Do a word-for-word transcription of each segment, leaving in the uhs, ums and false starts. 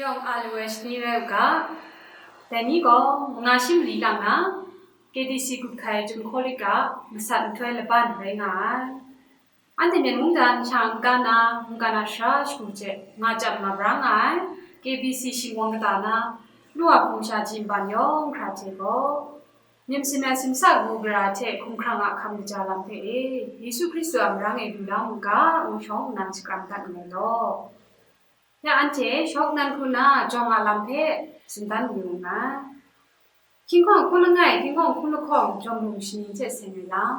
Yawng a lu ai shani rai u ga, dai ni gaw manga shi mali lang na, K D C gut hkai Chyum Hkawlik a masat nhtoi laban rai nga ai. Anhte myen mungdan hta n-ga na, mungkan a sara shagu hte nga chyam nga bra nga ai, K B C shingwang kata na, lu a hpung sha ji nban yawng hkra hte gaw, myit masin ai simsa kabu gara hte hkumhkrang a hkam kaja lam hpe e, Yesu Hkristu a marang e lu la mu ga, ngu shawng nnan shakram dat nngai law. Ya anhte shawng nnan hku na jawng a lam hpe tsun dan yu nngai. Hkying hkawng hkun langai, hkying hkawng hkun lahkawng, jawng lung shaning hte seng ai lam.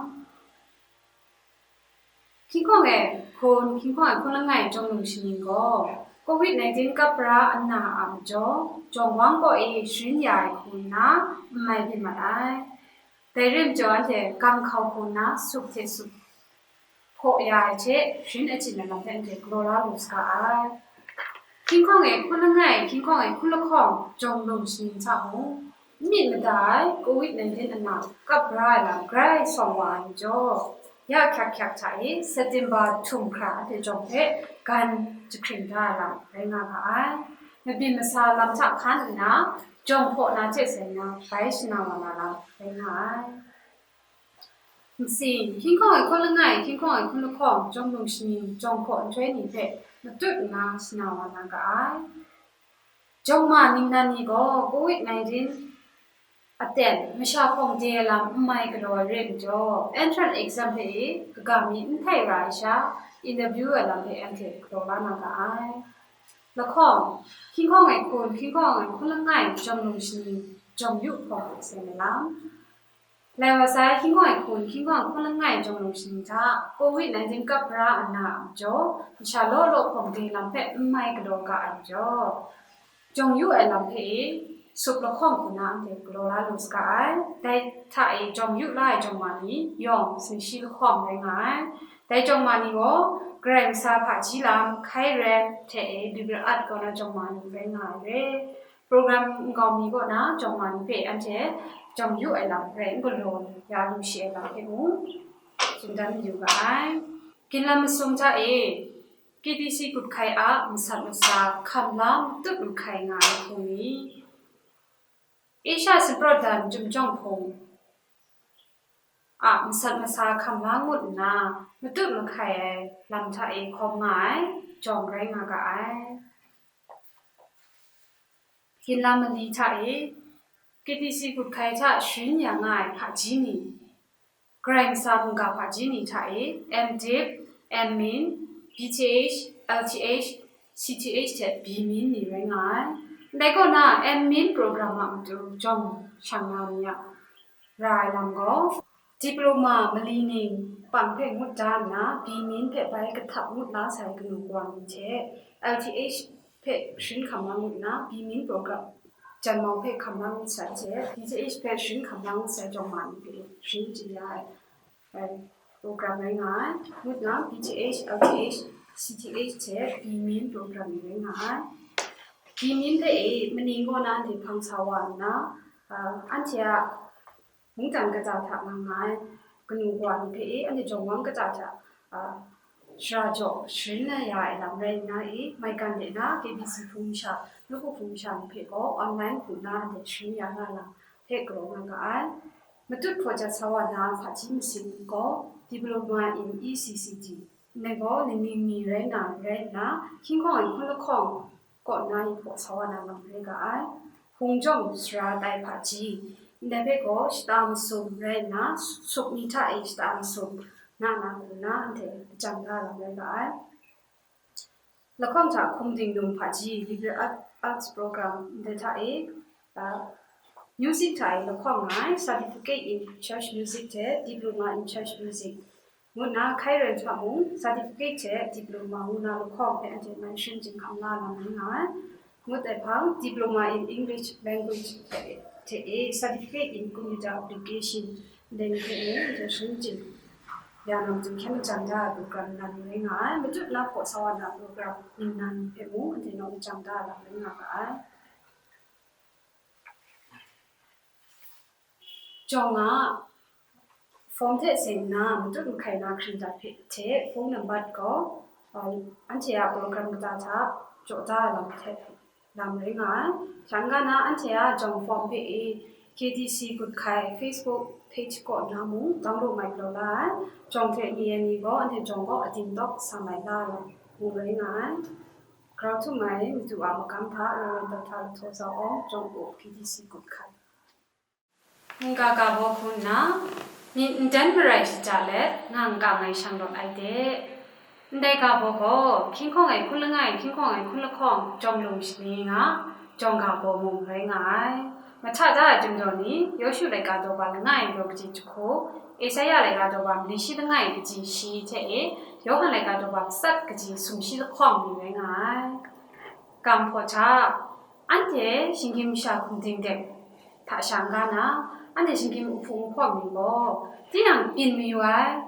Hkying hkawng e hkun, hkying hkawng e hkun langai jawng lung shaning gaw, covid nineteen kap pra nna a majaw, jawng wang kaw e sharin ya ai hku nna n mai byin mat ai. Dai rai majaw, anhte gang hkau hku nna sup hte sup hpaw ya ai hte, sharin achyin ai lam hpe anhte galaw la lu saga ai. Hkying hkawng e hkun langai, hkying hkawng e hkun lahkawng, jawng lung shaning hta mung, n myit mada ai covid nineteen ana kap bra ai lam grai sawng wa ai majaw, ya hkyak hkyak hta e September htum hkra anhte jawng hpe gan jahkring da ai lam rai nga ga ai. Mabyin masa lam hta hkan nna, jawng hpaw na hte seng na bai shana wa na lam rai nga ai. Nsin, hkying hkawng e hkun langai, hkying hkawng e hkun lahkawng, jawng lung shaning, jawng hpaw nhtoi ni hpe matut nna shana wa na ga ai. Jawng ma ningnan ni gaw covid nineteen aten masha hpawng de ai lam n mai galaw ai re majaw, entrance exam hpe e kaga mi n htai ra ai sha, interview ai lam hpe anhte galaw la na ga ai. Lahkawng, hkying hkawng e hkun, hkying hkawng e hkun langai, jawng lung shaning, jawng yu hpawng hte seng ai lam. Lai wa sai, hkying hkawng e hkun, hkying hkawng e hkun langai jawng lung shaning hta, covid nineteen kap pra nna a majaw, masha law law hpawng de lam hpe n mai galaw ga ai majaw, jawng yu ai lam hpe e, sup lahkawng hku na anhte galaw la lu saga ai. Dai hta e jawng yu la ai jawng ma ni, yawng sumshi lahkawng rai nga ai. Dai jawng ma ni gaw, Karai Kasang hpaji lam, hkai rai hte e, liberal art kaw na jawng ma ni rai nga ai re. Program nkau mi kaw na jawng ma ni hpe anhte jawng yu ai lam hpe n galaw ya lu shi ai lam hpe mung tsun dan mayu ga ai. Ginlam masum hta e, K D C gut hkai a masat masa hkam la matut mahkai nga ai hku ni, Asia Sumpraw Dan Chyum Jawng Hpung a masat masa hkam la ngut nna matut mahkai ai lam hta e hkawm nga ai jawng rai nga ga ai. Ginlam mali hta e, K D C gut hkai hta sharin ya nga ai hpaji ni, Karai Kasang mungga hpaji ni hta e, M.Div, M.Min, B.Th, L.Th, C.Th hte B.Min ni rai nga ai. Ndai kaw na, M.Min program a matu jawng shang na mi a ra ai lam gaw, Diploma mali ning pang hpe ngut da nna, B.Min hpe bai kahtap ngut la sai kanu kawa ni hte, L.Th hpe sharin hkam la ngut nna, B.Min program janmau hpe hkam la ngut sai hte, B.Th hpe sharin hkam la ngut sai jawng ma ni hpe sharin chye ya ai, ai program rai nga ai. Ngut nna, B.Th, L.Th, C.Th hte B.Min program ni rai nga ai. B.Min hpe e, maning kaw na anhte hpang sa wa nna, a, anhte a mungdan kata hta nga nga ai kanu kawa ni hpe e, anhte jawng wang kata hta, a, shara jaw sharin na ya ai lam rai nna e, maigan de na K B C hpung masha, nawku hpung masha ni hpe gaw online hku nna anhte sharin ya nga lam hpe galaw nga ga ai. Matut hpaw jat sa wa na hpaji masin gaw Diploma in E C C D, ndai gaw ning ning ni rai na rai nna, hkying hkawng ai hkun lahkawng kaw na i hpaw sa wa na lam rai ga ai. Hpung jawng sara tai hpaji, ndai hpe gaw shata masum rai nna, sup ni hta e shata masum na na hku nna anhte lajang da lam rai ga ai. Lahkawng hta hkum dingnung hpaji, liberal art, arts program, ndai hta e, a, music hta e lahkawng nga ai, certificate in church music hte diploma in church music, ngut nna hkai rai hta mung, certificate hte diploma ngu na lahkawng hpe anhte mai sharin chyinghkam la lam rai nga ai. Ngut ai hpang, diploma in English language hte, hte e certificate in computer application, ndai ni hpe mung anhte sharin chyinghkam ya na matu hkyen lajang da ai program nnan ni rai nga ai. Matut na hpaw sa wa na program ningnan ni hpe mung anhte nawng lajang da ai lam rai nga ga ai. Jawng a form hte seng nna matut mahkai na hkring dat hpe hte phone nambat gaw, uh, anhte a program kata hta jaw da ai lam hte lam rai nga ai. Sha n-ga na anhte a jawng fawm hpe e K D C Gut Hkai Facebook page kaw na mung download mai galaw la ai. Jawng hte ni yan ni gaw anhte jawng gaw adim tawk sa mai la ai mung rai nga ai. Grau htum ai madu a magam hta Reverend Doctor Htaw Zau Awng, Jawng U K D C Gut Hkai. Mungga ga baw hku nna, myit n dan marai shaja let, nga n kang ai shang rawt ai de. Ndai ga baw gaw, hkying hkawng ai hkun langai, hkying hkawng ai hkun lahkawng, jawng lung shani nga, jawng ga baw mung rai nga ai. Mahta da ai chyum daw ni, Yawshu laika daw ba langai, daw kaji jahku, Esaia laika daw ba mali shi langai, kaji shi hte e, Yawhan laika daw ba matsat, kaji sumshi lahkawng ni rai nga ai. Kam hpaw hta, anhte shinggyim masha hkum ding de hta sha n-ga na, anhte shinggyim uhpung uhpawng ni gaw, tinang byin mayu ai,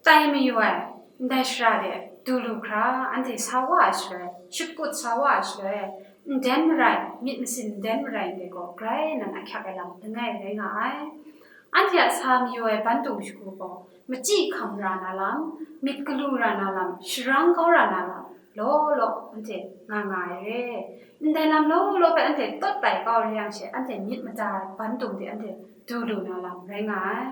tai mayu ai, ndai shara de du lu hkra, anhte sa wa ai shaloi, shakut sa wa ai shaloi, n dan marai, myit masin n dan marai ndai gaw, grai nang ahkyak ai lam langai rai nga ai. Anhte a sa mayu ai bantung shagu gaw, machyi hkam ra na lam, myit galu ra na lam, sharang kau ra na lam, law law anhte nga nga ai re. Ndai lam law law hpe anhte tawt tai kau re yang she, anhte myit mada ai bantung de anhte du lu na lam rai nga ai.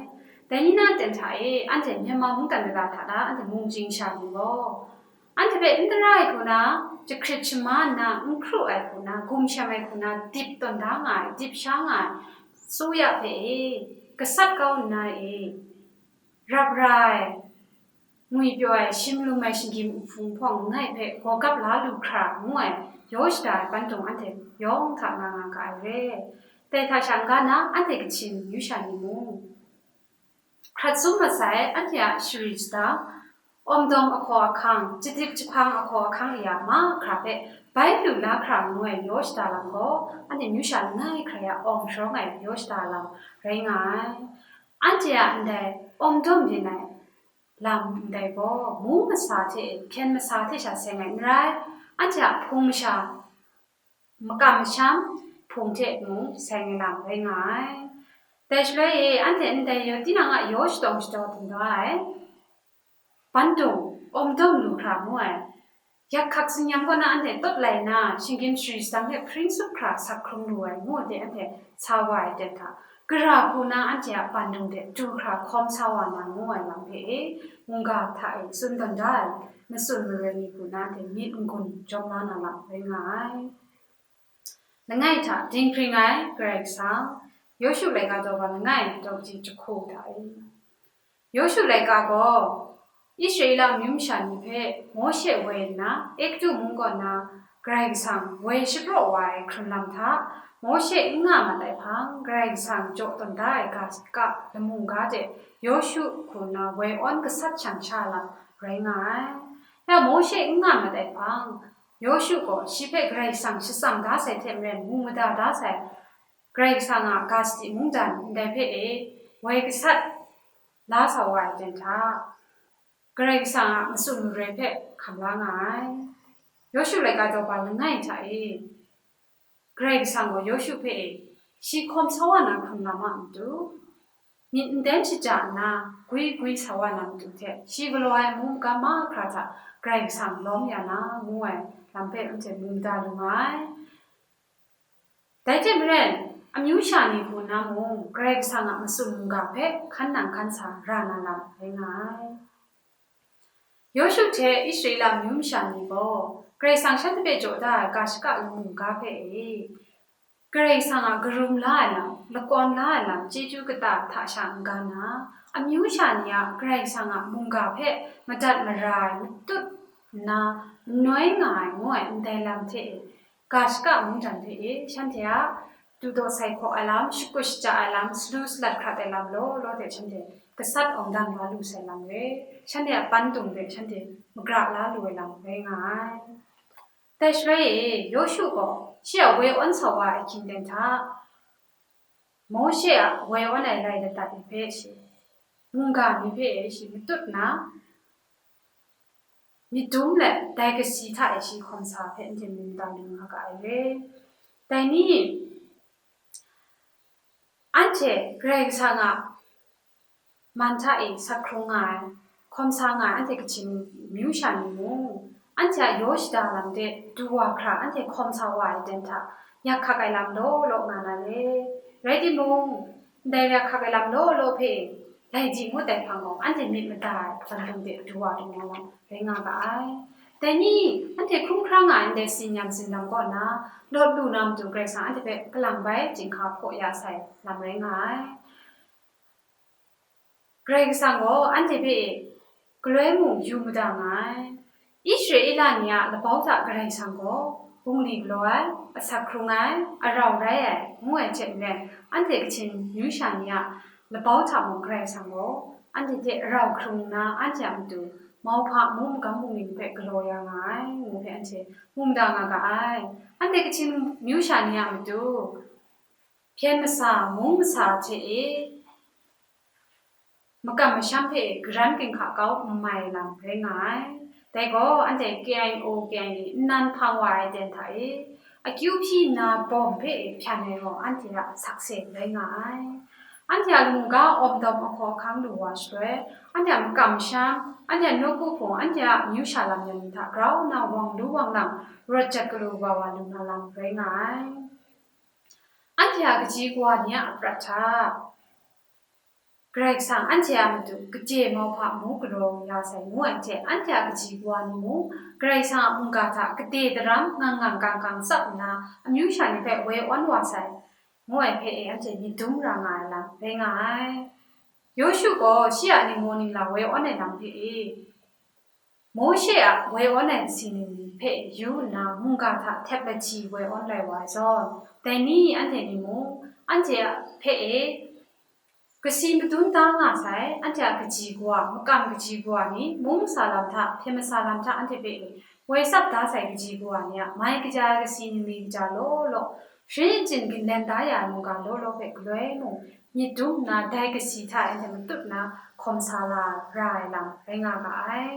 Dai ni na ten hta e, anhte Myanmar mungdan mada hta na anhte mung ching sha ni gaw, anhte hpe n tara ai hku na, jahkrit shama nna, n hkru ai hku na, gumshem ai hku na, dip tawn da nga ai, dip sha nga ai, tsu ya hpe e, gasat kau nna e, rap ra ai, ngwi pyaw ai, shim lum ai shinggyim uhpung hpawng langai hpe gaw gap la lu hkra ngu ai, yaw shada ai bantung anhte yawng hta nga nga ga ai re. Dai hta sha n-ga na, anhte Kachin amyu sha ni mung, hkrat sum masai anhte a shari shada, awmdawm ahkaw ahkang, jadip jahpang ahkaw ahkang ya mahkra hpe bai lu la hkra ngu ai yaw shada lam gaw, anhte amyu sha langai hkrai a awng sharawng ai yaw shada lam rai nga ai. Anhte a ndai awmdawm byin ai lam ndai gaw, mung masa hte hpyen masa hte sha seng ai n rai, anhte a hpung masha makam masham hpung hte mung seng ai lam rai nga ai. Dai shaloi e, anhte ndai yaw tinang a yaw shadawng shadaw dum da ai, bantung, awmdawm lu hkra ngu ai, yak hkak tsinyam kaw na anhte tawt lai nna, shinggyim shari shadang hte hpring tsup hkra sak hkrung lu ai ngu de anhte sa wa ai ten hta, gara hku na anhte a bantung de du hkra hkawm sa wa na ngu ai lam hpe e, mungga hta e tsun tawn da ai, matsun marai ni hku na anhte myit n-gun jawm la na lam rai nga ai. Langai hta dinghpring ai Karai Kasang, Yawshu laika daw ga langai daw kaji jahku hta e. Yawshu laika gaw Israela amyu masha ni hpe Mawshe woi nna, Egutu mung kaw na Karai Kasang woi shapraw wa ai hkrun lam hta, Mawshe n nga mat ai hpang, Karai Kasang jaw tawn da ai ga shaka lamu ga de Yawshu hku nna woi awn gasat shan sha lam rai nga ai. Ya Mawshe n nga mat ai hpang, Yawshu gaw shi hpe Karai Kasang shatsam da sai hte maren, mu mada da sai, Karai Kasang a ga sadi mungdan ndai hpe e woi gasat la sa wa ai ten hta, Karai Kasang a matsun maroi hpe hkam la nga ai. Yawshu laika daw ba langai hta e, Karai Kasang gaw Yawshu hpe e shi hkawm sa wa na hkrun lam a matu, myit n dan shaja nna gwi gwi sa wa na matu hte, shi galaw ai amu magam mahkra hta Karai Kasang lawm ya na, ngu ai lam hpe anhte mu mada lu nga ai. Dai hte maren, amyu sha ni hku na mung, Karai Kasang a matsun mungga hpe hkan nang hkan sa ra na lam rai nga ai. Yawshu hte Israela amyu masha ni gaw, Karai Kasang shanhte hpe jaw da ai ga shaka lamu ga hpe e, Karai Kasang a karum la ai lam, lakawn la ai lam, chyeju kata hta sha n-ga na, amyu sha ni a Karai Kasang a mungga hpe madat mara ai, matut nna, manoi nga ai ngu ai ndai lam hte e, ga shaka mungdan hte e, shanhte a du daw sai hkaw ai lam, shakut shaja ai lam, salu salat hkrat ai lam law law hte shanhte gasat awng dan la lu sai lam re, shanhte a pantung hpe shanhte magra la lu ai lam rai nga ai. Dai shaloi e, Yawshu gaw shi a woi awn sa wa ai ahkying ten hta, Mawshe a woi awn ai lai ladat ni hpe shi, mungga ni hpe shi matut nna, myit dum let dai kasi hta e shi hkawm sa hpe anhte myit mada lu nga ga ai re. Dai ni, anhte Karai Kasang a man hta e sak hkrung nga ai, hkawm sa nga ai, anhte Kachin amyu sha ni mung, anhte a yaw shada lam de du wa hkra anhte hkawm sa wa ai ten hta, yak hkak ai lam law law nga na le. Rai timung, ndai yak hkak ai lam law law hpe lai di ngut ai hpang gaw, anhte myit mada ai hpang hpang de du wa lu na lam rai nga ga ai. Dai ni, anhte hkrum hkra nga ai ndai tsin yan tsin lam kaw na, lawt lu na matu Karai Kasang anhte hpe kalang bai chyinghka hpaw ya sai lam rai nga ai. Karai Kasang gaw anhte hpe galoi mung yu mada nga ai. Israela ni a labau hta Karai Kasang gaw bungli galaw ai, asak hkrung ai, arau rai ai, ngu ai hte maren, anhte Kachin amyu sha ni a labau hta mung Karai Kasang gaw anhte hte rau hkrung nna, anhte a matu mauhpa amu magam bungli hpe galaw ya nga ai, ngu hpe anhte mu mada nga ga ai. Anhte Kachin amyu sha ni a matu hpyen masa, mung masa hte e, makam masham hpe garan ginhka kau n mai lam rai nga ai. Dai gaw anhte K I O, K I A nnan hpang wa ai ten hta e, akyu hpyi nna bawm hpe hpyan ai gaw anhte a sakse rai nga ai. Anhte a lamu ga awm dawm ahkaw ahkang lu wa shaloi, anhte a makam masham, anhte a nawku hpung, anhte a amyu sha lam yan ni hta grau nna wang lu wang lang, rawt jat galu wa wa lu na lam rai nga ai. Anhte a kaji kawa ni a aprat hta, Karai Kasang anhte a matu gade mauhpa amu galaw ya sai ngu ai hte, anhte a kaji kawa ni mung Karai Kasang a mungga hta gade daram ngang ngang gang gang tsap nna, amyu sha ni hpe woi awn wa sai, ngu ai hpe e anhte myit dum ra nga ai lam rai nga ai. Yawshu gaw shi a ningmaw ningla woi awn ai lam hpe e, Mawshe a woi awn ai kasi ningli hpe yu nna, mungga hta htep lahti woi awn lai wa ai zawn, dai ni anhte ni mung, anhte a hpe e, kasi madun da nga sai, anhte a kaji kawa, makam kaji kawa ni, mung masa lam hta, hpyen masa lam hta anhte hpe e, woi tsap da sai kaji kawa ni a mai kaja ai kasi ningli kaja law law, sharin achyin ginlen da ya ai mungga law law hpe galoi mung, myit dum nna, dai kasi hta anhte matut nna hkawm sa la ra ai lam rai nga ga ai.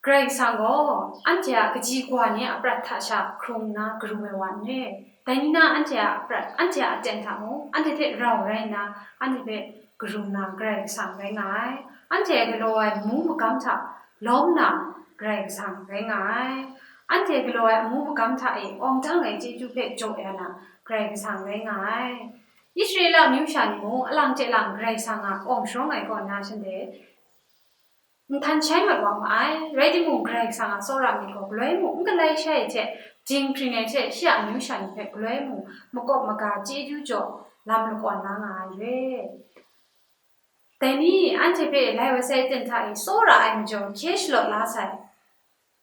Karai Kasang gaw anhte a kaji kawa ni a prat hta sha hkrung nna karum ai wa n re. Dai ni na anhte a prat, anhte a aten hta mung, anhte hte rau rai nna, anhte hpe karum na Karai Kasang rai nga ai. Anhte galaw ai amu magam hta lawm na Karai Kasang rai nga ai. Anhte galaw ai amu magam hta e awng dang ai chyeju hpe jaw ya na Karai Kasang rai nga ai. Israela amyu sha ni mung, alang hte lang Karai Kasang a awng sharawng ai kaw nna shanhte n htan shai mat wa ma ai. Rai timung, Karai Kasang a tsawra myit gaw galoi mung n galai shai ai hte, dinghpring ai hte shi a amyu sha ni hpe galoi mung makawp maga chyeju jaw lam lakawn la nga ai re. Dai ni, anhte hpe lai wa sai ten hta e tsawra ai majaw hkye shalawt la sai.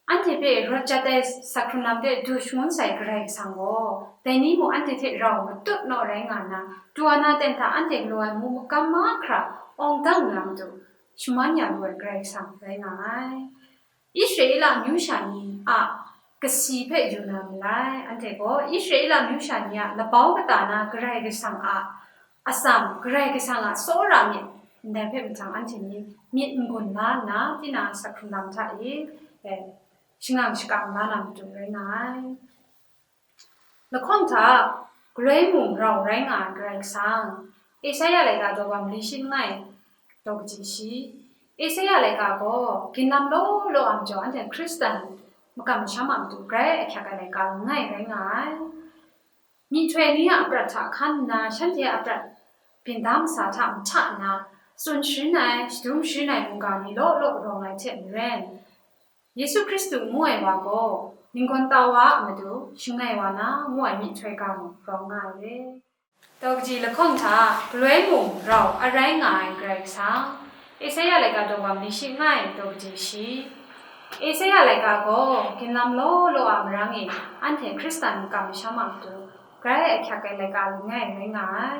Anhte hpe rawt jat ai sak hkrung lam de du shangun sai Karai Kasang gaw, dai ni mung anhte hte rau matut naw rai nga nna, tawa na ten hta anhte galaw ai amu makam mahkra awng dang na matu, shaman ya lu ai Karai Kasang rai nga ai. Israela amyu sha ni a kasi hpe yu na malai. Anhte gaw Israela amyu sha ni a labau kata na Karai Kasang a atsam, Karai Kasang a tsawra myit, ndai hpe mahtang anhte ni myit n-gun la nna, tinang a sak hkrung lam hta e, e, shangang shakang la na matu rai nga ai. Lahkawng hta, galoi mung rau rai nga ai Karai Kasang, Esaia laika daw wa mali shi langai, daw kaji shi. Esaia laika gaw ginlam law law a majaw, anhte Hkristan makam masham a matu grai ahkyak ai laika langai rai nga ai. Myihtoi ni a aprat hta hkan nna, shanhte a aprat byin da masa hta mahta nna, tsun sharin ai, shadum sharin ai mungga ni law law rawng ai hte maren, Yesu Hkristu ngu ai wa gaw, ninggawn tau wa a matu shangai wa na ngu ai myihtoi ga mung rawng nga ai re. Daw kaji lahkawng hta, galoi mung rau a rai nga ai Karai Kasang, Esaia laika daw wa mali shi langai, daw kaji shi. Esaia laika gaw ginlam law law a marang e anhte Hkristan makam masham a matu grai ahkyak ai laika langai rai nga ai.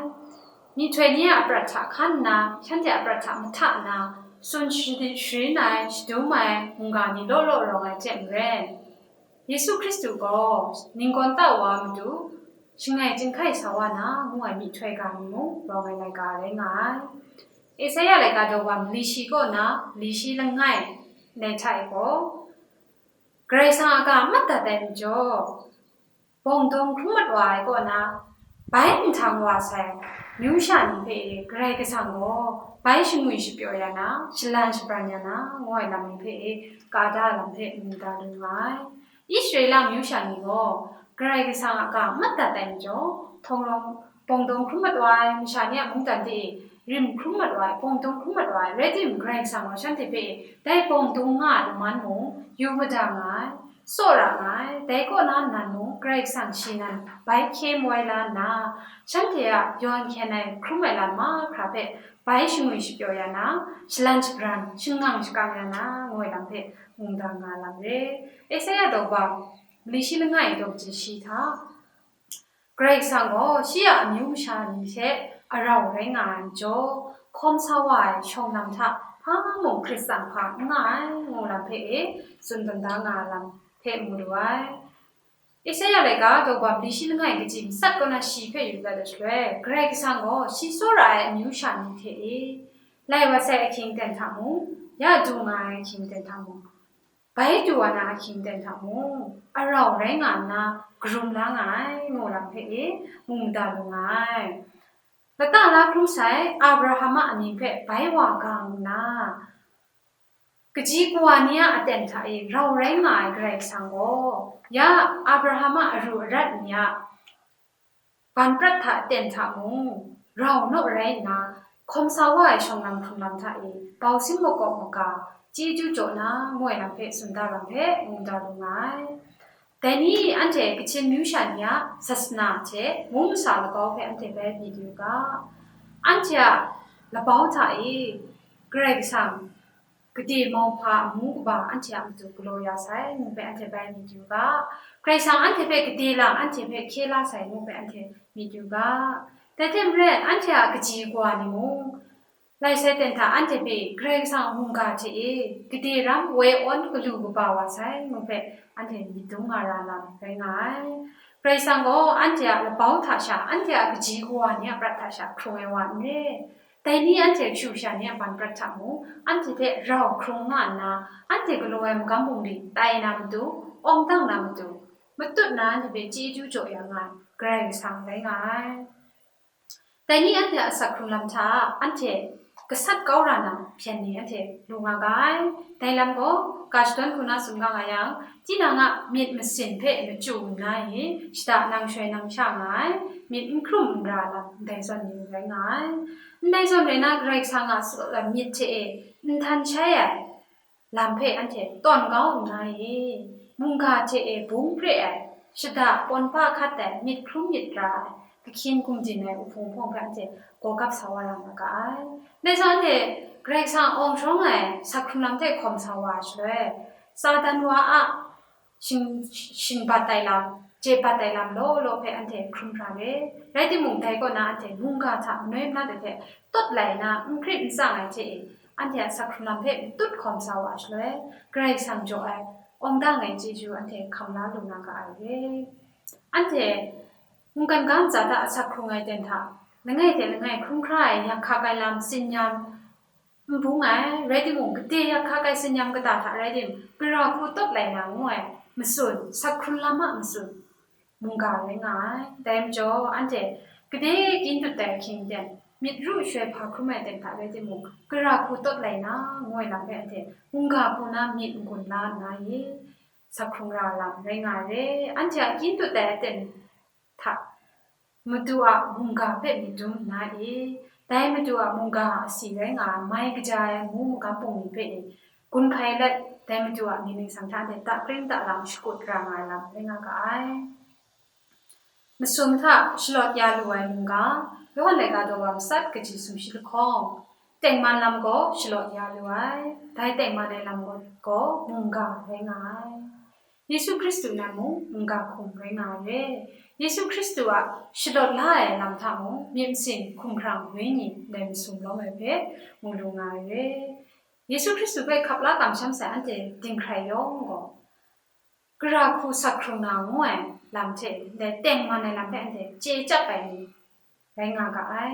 Myihtoi ni a aprat hta hkan nna, shanhte a aprat hta mahta nna, tsun sharin ai, shadum ai mungga ni law law rawng ai hte maren, Yesu Hkristu gaw ninggawn tau wa a matu, shangai chyinghkai sa wa na ngu ai myihtoi ga ni mung rawng ai laika rai nga ai. Esaia laika daw wa mali shi kaw na mali shi langai, ndai hta e gaw, Karai Kasang a ga mat dat ai majaw, bawng dawng hkrum mat wa ai kaw na, bai nhtang wa sai, Myu sha ni hpe e Karai Kasang gaw bai shangwi shapyaw ya na, shalan shabran ya na, ngu ai lam ni hpe e ka da ai lam hpe mu da lu nga ai. Israela myu sha ni gaw Karai Kasang a ga mat dat ai majaw, htawngrung, bawng dawng hkrum mat wa ai masha ni a mungdan hte e rim hkrum mat wa ai, bawng dawng hkrum mat wa ai, rai tim, Karai Kasang gaw shanhte hpe e dai bawng dawng nga ai laman mung yu mada nga ai, tsawra nga ai. Dai kaw na nnan mung, Karai Kasang shi nan bai hkye moi la nna, shanhte a yawn hkyen ai hkrum ai lam mahkra hpe bai shangwi shapyaw ya na, shalan shabran, shangang shakang ya na, ngu ai lam hpe mungdan nga lam re. Esaia daw ba mali shi langai daw kaji shi hta, Karai Kasang gaw shi a amyu masha ni hte arau rai nga ai majaw, hkawm sa wa ai shawng lam hta hpa mung hkrit tsang hpa n nga ai, ngu lam hpe e tsun dan da nga ai lam hpe mu lu ai. Esaia laika daw ba mali shi langai kaji matsat kaw na shi hpe yu dat ai shaloi, Karai Kasang gaw shi tsawra ai amyu sha ni hte e, lai wa sai ahkying ten hta mung, ya du nga ai ahkying ten hta mung, bai du wa na ahkying ten hta mung, arau rai nga nna, karum la nga ai, ngu lam hpe e mu mada lu nga ai. Lata la hkrum sai Abraham a amying hpe bai wa gang nna, kaji kawa ni a aten hta e rau rai nga ai Karai Kasang gaw, ya Abraham a aru arat ni a ban prat hta aten hta mung, rau naw rai nna, hkawm sa wa ai shawng lam hkrung lam hta e bau sin makawp maga, chyeju jaw na, ngu ai lam hpe tsun da lam hpe mu da lu nga ai. Dai ni anhte Kachin myu sha ni a sasana hte mung masa labau hpe anhte bai myit yu ga. Anhte a labau hta e Karai Kasang gade mauhpa amu kaba anhte a matu galaw ya sai, ngu hpe anhte bai myit yu ga. Karai Kasang anhte hpe gade lang anhte hpe hkye la sai, ngu hpe anhte myit yu ga. Dai hte maren, anhte a kaji kawa ni mung, lai sai ten hta anhte hpe Karai Kasang a mungga hte e gade ram woi awn galu kaba wa sai, ngu hpe anhte myit dum nga ra lam rai nga ai. Karai Kasang gaw anhte a labau hta sha, anhte a kaji kawa ni a prat hta sha hkrung ai wa n re. Dai ni anhte kashu kasha ni a ban prat hta mung, anhte hte rau hkrung nga nna, anhte galaw ai magam bungli tai na matu, awng dang na matu, matut na anhte hpe chyeju jaw ya nga ai Karai Kasang rai nga ai. Dai ni anhte a asak hkrung lam hta anhte gasat kau ra na hpyen ni anhte lu nga ga ai. Dai lam gaw, ga shadawn hku na tsun ga nga yang, tinang a myit masin hpe machyu nna i, shada nang shoi nang sha nga ai, myit n hkrum n ra lam ndai zawn ni rai nga ai. Ndai zawn rai na, Karai Kasang a myit hte e n htan shai ai lam hpe anhte tawn kau nna i, mungga hte e bung pre ai, shada pawn pa hkat ai, myit hkrum myit ra ai, kahkyin gumdin ai uhpung hpawng hpe anhte gawgap sa wa ra nga ga ai. Dai zawn anhte Karai Kasang awng sharawng ai asak hkrung lam hte hkawm sa wa ai shaloi, Satan wa a shing-, shingbat ai lam, je bat ai lam law law hpe anhte hkrum hkra re. Rai timung, dai kaw na anhte mungga hta manoi manat ai hte tawt lai nna, n hkrit n tsang ai hte e, anhte a asak hkrung lam hpe matut hkawm sa wa ai shaloi, Karai Kasang jaw ai awng dang ai chyeju anhte hkam la lu na ga ai re. Anhte mungkan ga ntsa hta asak hkrung ai ten hta, langai hte langai hkrum hkra ai yak hkak ai lam, tsin-yam, n bung ai, rai timung, gade yak hkak ai tsin-yam kata hta rai tim, gara hku tawt lai na ngu ai matsun, asak hkrung lam a matsun, mungga rai nga ai. Dai majaw, anhte gade kyin dut ai ahkying ten, myit ru shoi hpa hkrum ai ten hta rai timung, gara hku tawt lai na, ngu ai lam hpe anhte mungga hku na myit n-gun la nna i, asak hkrung ra lam rai nga ai re. Anhte a kyin dut ai aten hta Madu a mungga hpe myit dum nna i, dai Madu a mungga a asi rai nga ai mai kaja ai amu magam bungli hpe i, gun hpai let, dai Madu a mying ningsang hta anhte takring talang shakut ra nga ai lam rai nga ga ai. Masum hta shalawt ya lu ai mungga, Yawhan laika daw wa matsat kaji sumshi lahkawng, tengman lam gaw shalawt ya lu ai. Dai tengman ai lam gaw mungga rai nga ai. Yesu Hkristu nan mung mungga hkum rai nga ai re. Yesu Hkristu a shalawt la ai lam hta mung myit masin hkumhkrang wenyi ndai masum lawm ai hpe mu lu nga ai re. Yesu Hkristu hpe hkap la kamsham sai anhte dinghkrai yawng gaw, gara hku sak hkrung na ngu ai lam hte ndai tengman ai lam hpe anhte chye chyap ai ni rai nga ga ai.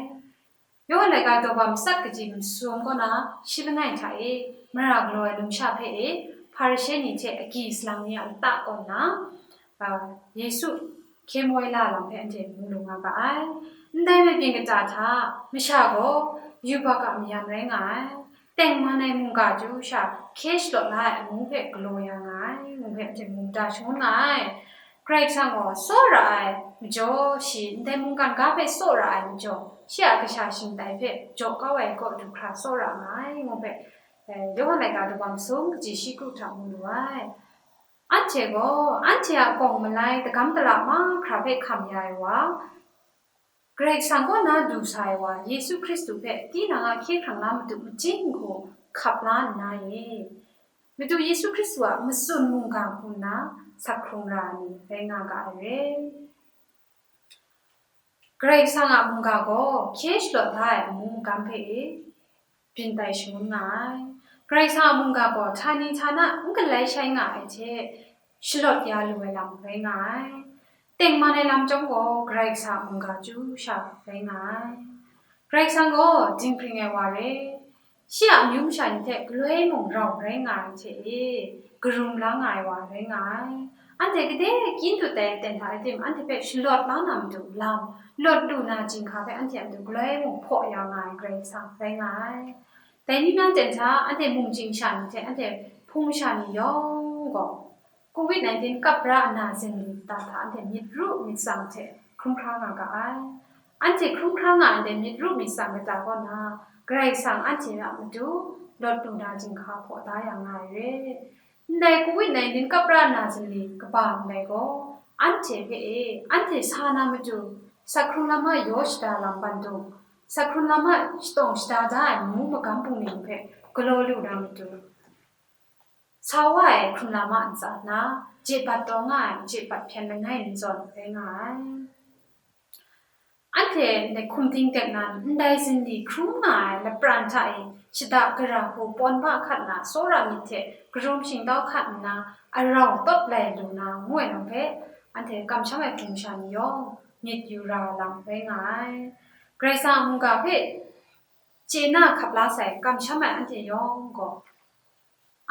Yawhan laika daw wa matsat kaji masum kaw na shi langai hta e, mara galaw ai numsha hpe e, Hparishe ni hte agyi salang ni a lata kaw nna, a, Yesu hkye moi la lam hpe anhte mu lu nga ga ai. Ndai mabyin kata hta masha gaw yubak a mayam rai nga ai, tengman ai mungga chyu sha hkye shalawt la ai amu hpe galaw ya nga ai, ngu hpe anhte mu mada shangun nga ai. Karai Kasang gaw tsawra ai majaw, shi ndai mungkan ga hpe tsawra ai majaw, shi a kasha shingtai hpe jaw kau ai kaw du hkra tsawra nga ai, ngu hpe, eh, Yawhan laika daw wa masum kaji shi kru hta mu lu ai. Anhte gaw, anhte a gawng malai dagam dala mahkra hpe hkam ya ai wa, Karai Kasang kaw na du sa ai wa, Yesu Hkristu hpe tinang a hkye hkrang la madu majing hku hkap la nna e, Madu Yesu Hkristu a matsun mungga hku nna sak hkrung ra ai ni rai nga ga ai re. Karai Kasang a mungga gaw hkye shalawt la ai amu magam hpe e, byin tai shangun nga ai. Karai Kasang a mungga gaw htani htana n galai shai nga ai hte shalawt ya lu ai lam rai nga ai. Tengman ai lam chyawm gaw Karai Kasang a mungga chyu sha rai nga ai. Karai Kasang gaw dinghpring ai wa re, shi a amyu masha ni hte galoi mung rau rai nga ai hte e, karum la nga ai wa rai nga ai. Anhte gade kyin dut ai aten hta rai timung, anhte hpe shalawt la na matu lam, lawt lu na jinghka hpe anhte a matu galoi mung hpaw ya nga ai Karai Kasang rai nga ai. Dai ni na ten hta, anhte mungchying sha ni hte anhte hpung sha ni yawng gaw, covid nineteen kap ra nna zinli kata hta anhte myit ru myit tsang hte hkrum hkra nga ga ai. Anhte hkrum hkra nga ai myit ru myit tsang kata kaw na, Karai Kasang anhte a matu lawt lu na jinghka hpaw da ya nga ai re. Ndai covid nineteen kap ra nna zinli kaba ndai gaw, anhte hpe e, anhte sa na matu, sak hkrung lam a yaw shada lam bandung, sak hkrung lam a shatawng shada da ai mu magam bungli hpe galaw lu na matu, sa wa ai hkrung lam a ntsa na, je bat taw nga ai je bat hpyen langai mi zawn rai nga ai. Anhte ndai hkum ting tek na, ndai zinli hkrum nga ai lapran hta e shada gara hku pawn ba hkat na, tsawra myit hte karum shingtau hkat nna, arau tawt lai lu na, ngu ai lam hpe, anhte kamsham ai hpung sha ni yawng myit yu ra lam rai nga ai. Karai Kasang a mungga hpe chye na hkap la sai kamsham ai anhte yawng gaw,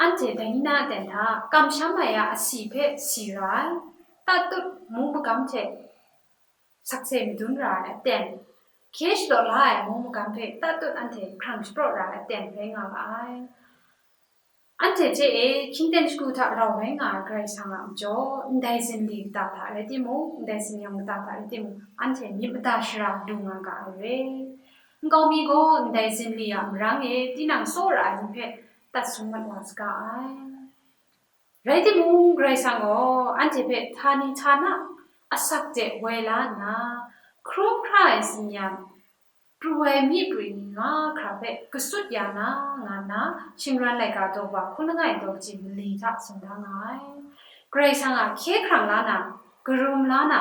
anhte dai ni na aten hta kamsham ai a asi hpe si ra ai, tatut mu magam hte sakse madun ra ai aten, hkye shalaw la ai mu magam hpe tatut anhte hkrang shapraw ra ai aten rai nga ga ai. Anhte hte e hkyingten shagu hta rau rai nga ai Karai Kasang a majaw, ndai zinli kata hta rai timung, ndai zinnyawng kata hta rai timung, anhte myit mada shara lu nga ga ai re. Nkau mi gaw ndai zinli a marang e tinang tsawra ai ni hpe tat sung mat wa saga ai. Rai timung, Karai Kasang gaw anhte hpe htani htana asak de woi la nna, hkrum hkra ai tsin-yan, pru ai myi prwi ni mahkra hpe kasut ya na, nga nna, shingran laika daw wa hkun langai daw kaji mali hta tsun da nga ai. Karai Kasang a hkye hkrang la na, karum la na,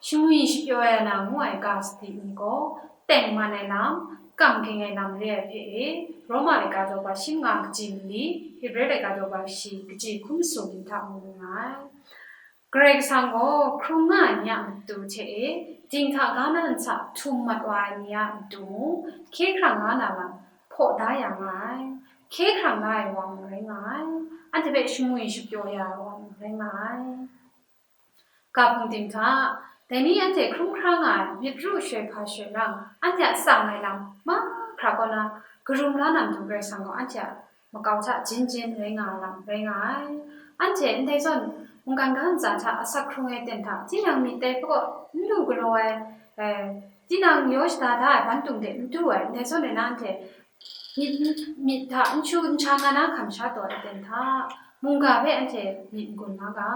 shangwi shapyaw ya na ngu ai ga sadi ni gaw, tengman ai lam, kam ging ai lam re ai hpe e, Roma laika daw wa shi nga kaji mali, Hebre laika daw wa shi kaji hkun su ni hta mu lu nga ai. Karai Kasang gaw hkrung nga ai ni a matu hte e, dinghta ga na ntsa htum mat wa ai ni a matu mung, hkye hkrang la na lam hpaw da ya nga ai, hkye hkrang la ai wa mung rai nga ai, anhte hpe shangwi shapyaw ya ai wa mung rai nga ai. Ga hpung ting hta, dai ni anhte hkrum hkra nga ai myit ru shoi hpa shoi rang, anhte a tsang ai lam mahkra kaw na, karum la na matu Karai Kasang gaw anhte a makau hta jin jin rai nga ai lam rai nga ai. Anhte ndai zawn mungkan ga ntsa hta asak hkrung ai ten hta, tinang myit dai hpe kaw n lu galaw ai, eh, tinang yaw shada da ai ban tung de n du ai, ndai zawn rai na anhte myit, myit hta n chu n sha nga na hkam sha taw ai ten hta, mungga hpe anhte myit n gun na ga,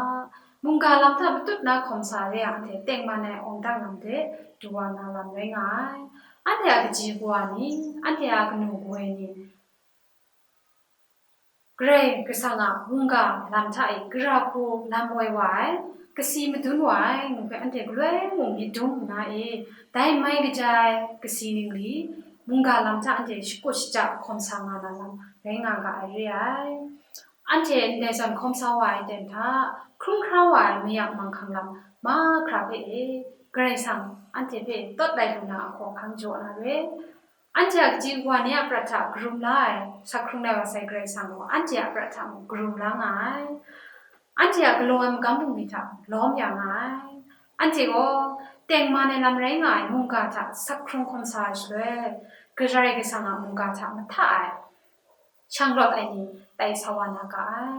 mungga lam hta matut na hkawm sa re ai anhte tengman ai awng dang lam de du wa na lam rai nga ai. Anhte a kaji kawa ni, anhte a kanu kawoi ni, Karai Kasang a mungga lam hta e gara hku lam woi wa ai, kasi madun wa ai, ngu hpe anhte galoi mung myit dum nna e, dai mai kaja ai kasi ningli, mungga lam hta anhte shakut shaja hkawm sa nga na lam rai nga ga ai re ai. Anhte ndai zawn hkawm sa wa ai ten hta, hkrum hkra wa ai mayam manghkang lam mahkra hpe e, Karai Kasang anhte hpe tawt lai lu na a hkawhkang jaw na re. Anhte a kaji kawa ni a prat hta karum la ai, sak hkrung lai wa sai Karai Kasang gaw, anhte a prat hta mung karum la nga ai. Anhte a galaw ai magam bungli hta lawm ya nga ai. Anhte gaw tengman ai lam rai nga ai mungga hta sak hkrung hkawm sa ai shaloi, Karai Kasang a mungga hta mahta ai shanglawt ai ni tai sa wa na ga ai.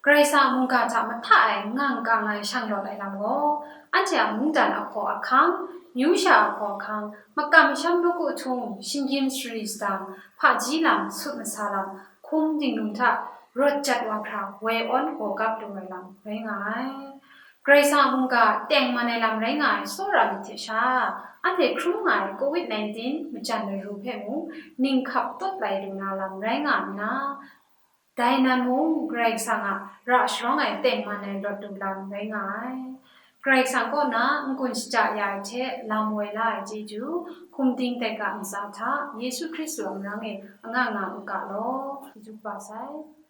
Karai Kasang a mungga hta mahta ai ngang kang ai shanglawt ai lam gaw, anhte a mungdan ahkaw ahkang, amyu sha ahkaw ahkang, makam masham nawku ahtung, shinggyim shari sadang, hpaji lam, sut masa lam, hkum dingnung hta rawt jat wa hkra woi awn gaw gap lu ai lam rai nga ai. Karai Kasang a mungga tengman ai lam rai nga ai tsawra myit hte sha, anhte hkrum nga ai covid nineteen majan ai ru hpe mung, ninghkap tawt lai lu na lam rai nga nna, dai nan mung Karai Kasang a ra sharawng ai tengman ai lawt lu lam rai nga ai. Karai Kasang kaw na n-gun shaja ya ai hte lam woi la ai chyeju, hkum ding dai ga ntsa hta Yesu Hkristu a marang e anga nga u ga law. Chyeju kaba sai.